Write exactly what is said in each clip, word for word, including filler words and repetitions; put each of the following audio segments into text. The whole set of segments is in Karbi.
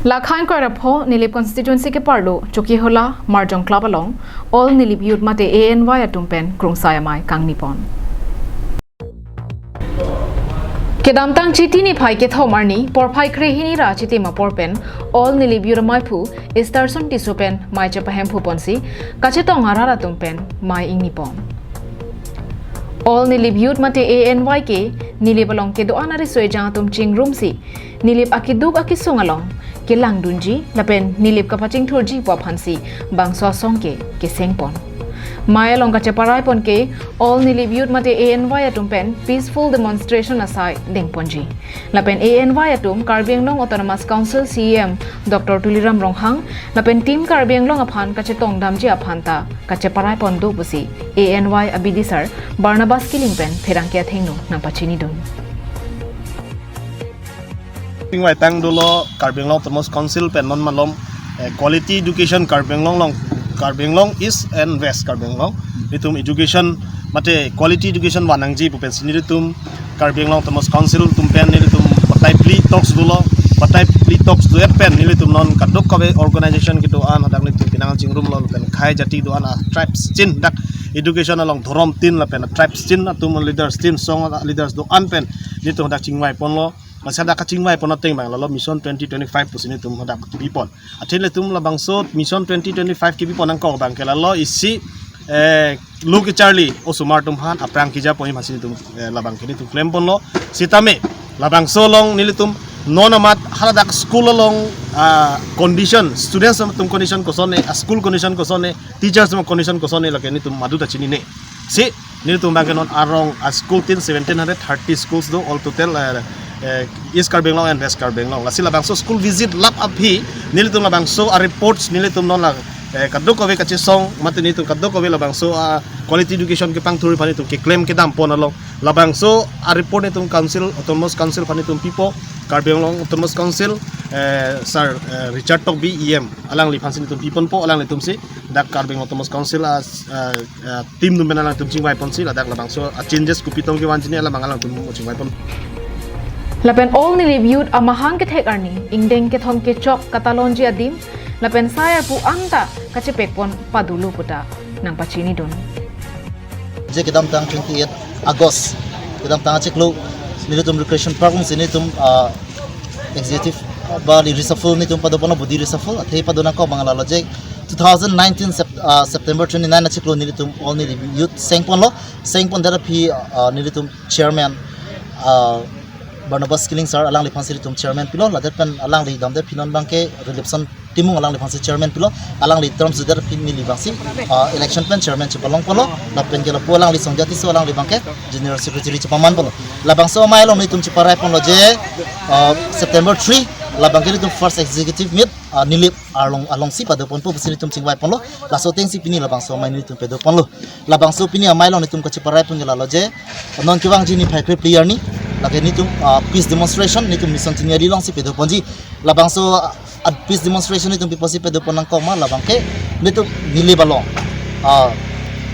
Lakhan Koirapho Nilip constituency keparlo Chokihola Marjong Club along All Nilip Youth mate A N Y atum pen Krungsai Amei kangni pon. Kedamtang Chiti niphai kethom arni porphai krehini ra chitim apor pen All Nilip Youth ameiphu Easterson Tisso pen mei chepahemphu ponsi kachetong arat atum pen mei ingni pon. All Nilip Youth mate A N Y ke Nilip along kedo-an ariso-ejang atum chingrumsi Nilip akeduk akesung along kelangdunji lapen Nilip kapachingthurji pu aphansi bangso asong ke keseng pon. Mei along kacheparai pon ke All Nilip Youth mate A N Y atum pen peaceful demonstration asai dengponji. Lapen A N Y atum Karbi Anglong Autonomous Council C E M Doctor Tuliram Ronghang lapen Team Karbi Anglong aphan kachetong damji aphan ta kacheparai pon do pusi A N Y abidisar Barnabas Killing pen pherangke athengno nangpachinidun. Chingvaitang dolo Karbi Anglong Autonomous Council pen non malom, eh, quality education Karbi Anglong along, Karbi Anglong East and West Karbi Anglong. Itum education mate quality education vannangji pu pensi nelitum Karbi Anglong Autonomous Council atum pen nelitum batai phli talks dolo, batai phli talks do-et pen nelitum non kadokave organization kedo-an hadak nelitum penang chingrumlo, lapen khei jati do-an a tribes tin dak education along dhorom tin lapen a tribes tin atum leaders tin song leaders do-an pen nelitum hadak chingvai ponlo. Masa dak kachingvai pon ateng abang lalo Mission twenty twenty-five pusi nelitum hadak kebi pon. Athe nelitum labangso Mission twenty twenty-five kebi pon angkok abang ke lalo isi, eh, lo kecharli osomar atum aphan aphrang keja pon aphansi nelitum, eh, labang ke nelitum klem ponlo. Sitame labangso along nelitum non amat haladak school along, ah, condition, students atum condition kosonne, ah, school condition kosonne, teachers atum condition kosonne lake nelitum madu ta chinine. Si nelitum abang ke non arong a school tin seventeen hundred thirty schools do all total, eh, eh, East Karbi Anglong and West Karbi Anglong. Lasi labangso school visit lap aphi nelitum labangso a reports nelitum non la, eh, kadokave kachesong mate nelitum kadokave labangso a quality education kepangthur aphan nelitum keklem kedam pon along labangso a report nelitum Council, Autonomous Council aphan nelitum pipo, Karbi Anglong Autonomous Council, eh, Sir, eh, Richard Tokbi E M alangliphansi nelitum piponpo, alanglitumsi dak Karbi Anglong Autonomous Council a, a, a team atum pen alangtum chingvai ponsi ladak labangso a changes kopi tong kevan chini alam alangtum chingvai pon. Lapen All Nilip Youth amahang kethek arni ingdeng kethom kechok katalonji adim lapen sai arpu anta kachepek pon padulo puta nangpachinidun. Je kedamtang twenty-eight August, kedamtang achiklo nelitum Recreation Park alongsi nelitum, ah, executive, ah, body reshuffle nelitum pado ponlo, body reshuffle athe pado nangkok abang lalo je two thousand nineteen Sep-, ah, September twenty-nine achiklo nelitum All Nilip Youth seng ponlo, seng pon det aphi, ah, nelitum chairman, ah, Barnabas Killing sir alangliphansi nelitum chairman pilo, ladet pen alangli damdet aphi non abang ke Rilipson Timung alangliphansi chairman pilo, alangli term sudah pini abangsi, ah, election pen chairman chepalong ponlo, lapen ke lapu alangli Songja Tisso alangli abang ke general secretary chepaman ponlo. Labangso amei along nelitum cheparai ponlo je, ah, September three, labang ke nelitum first executive meet, ah, Nilip along alongsi pado ponpo pusi nelitum chingvai ponlo, laso atengsi pini labangso amei nelitum pado ponlo. Labangso pini amei along nelitum kacheparai pon ke lalo je, non kevangji niphai krephli arni, lake nelitum, ah, peace demonstration nelitum Mission Chiniari alongsi pado ponji. Labangso, ah, peace demonstration nelitum pi apotsi pado pon nangkok ma labang ke nelitum Nilip along, ah,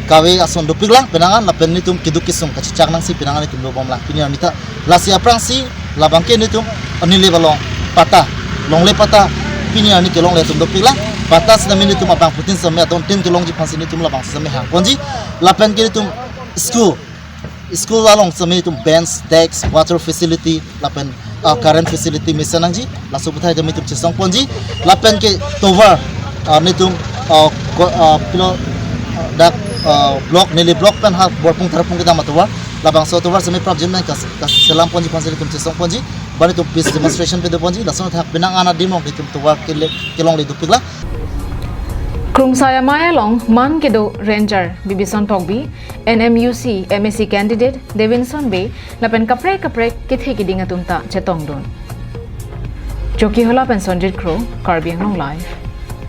kave ason dopiklang penang an lapen nelitum keduk kesung kachechak nangsi penang an nelitum dobomlang pini arni ta. Lasi aphrangsi labang ke nelitum Nilip along patta, longle patta pini arni kelongle atum dopiklang. Patta sitame nelitum abangphutin sitame adon tin kelongji aphansi nelitum labangso sitame hang ponji. Lapen ke nelitum school, school along sitame nelitum bench, desk, water facility lapen, ah, current facility mesen nangji, laso aputhai sitame nelitum chesong ponji. Lapen ke tovar, ah, nelitum, ah, ko-, ah, pilo, ah, dak, ah, block, Nilip block pen ha Borpung Tarpung kedam atovar, labangso atovar sitame prapjin pen kas-, kas-, selam ponji aphansi nelitum chesong ponji. Bang nelitum peace demonstration pado ponji, laso athak penang an adim along nelitum tovar kele-, kelongle dopiklang. Krungsai Amei along man kedo Ranger Bibison Tokbi, N M U C M A C candidate Devinson Bey lapen kaprek kaprek kethe kiding atum ta chetongdun. Chokihola pen Sonjit Kro, Karbi Anglong Live.